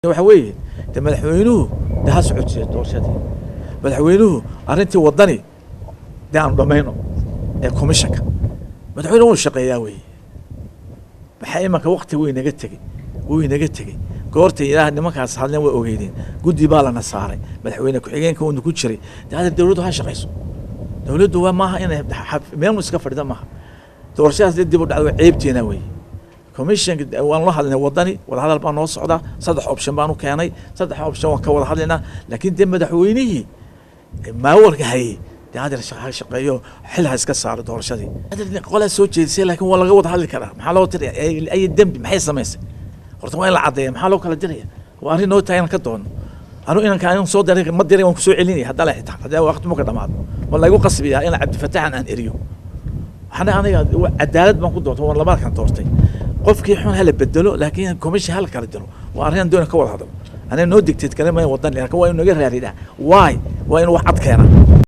Waxa weeye de madaxweynuhu de ha socodsiiyo doorashadii. Madaxweynuhu arrintii Wadani de aanu dhamayno ee commissionka. Madaxweynuhu wuu shaqeeyaa weeye. Maxaa imanka wakti wuu inaga tegey, wuu inaga tegey goorta ilaah nimankaas hadleen way ogeydeen. Guddi baa lana saaray, madaxweyne ku-xigeenka uuna ku jiray. De hadda dowladdu ha shaqeyso. Dowladdu waa maaha inay meel iska fadhida maaha. Doorashadaas dee dib u dhacdo waa ceebteena weeye. Commissionka waan la hadlaynay, Wadani wadahadal baa noo socda. Saddex option baan u keenay, saddex option waan ka wada hadlaynaa. Laakiin dee madaxweynihii maawalka hayay dee hadeer ha shaqeeyo, xil ha iska saaro doorashadii. Hadeer qolaa soo jeedisay, laakiin waa laga wada hadli karaa. Maxaa loo diraya? Ay dembi maxay samaysay? Horta waa in la caddeeya maxaa loo kala diraya. Waa arrin noo tahay inaan ka doonno. Anu inanka anu soo diray ma diray, waan kusoo celinaya hadda la xitaa haddii waqti muka dhamaado ma laygu qasbiyaa in Cabdifataxan aan eriyo. Waxaana aniga cadaalad baan ku doortay, waan labaadkan doortay. Qofkii xun hala bedelo, laakiin commission hala kala diro. Waa arrin aan doona ka wada hadlo. Aniga noo dictate kale maya Wadan, laakiin waa inuu naga raaridaa. Why? Waa inuu wax cad keenaa.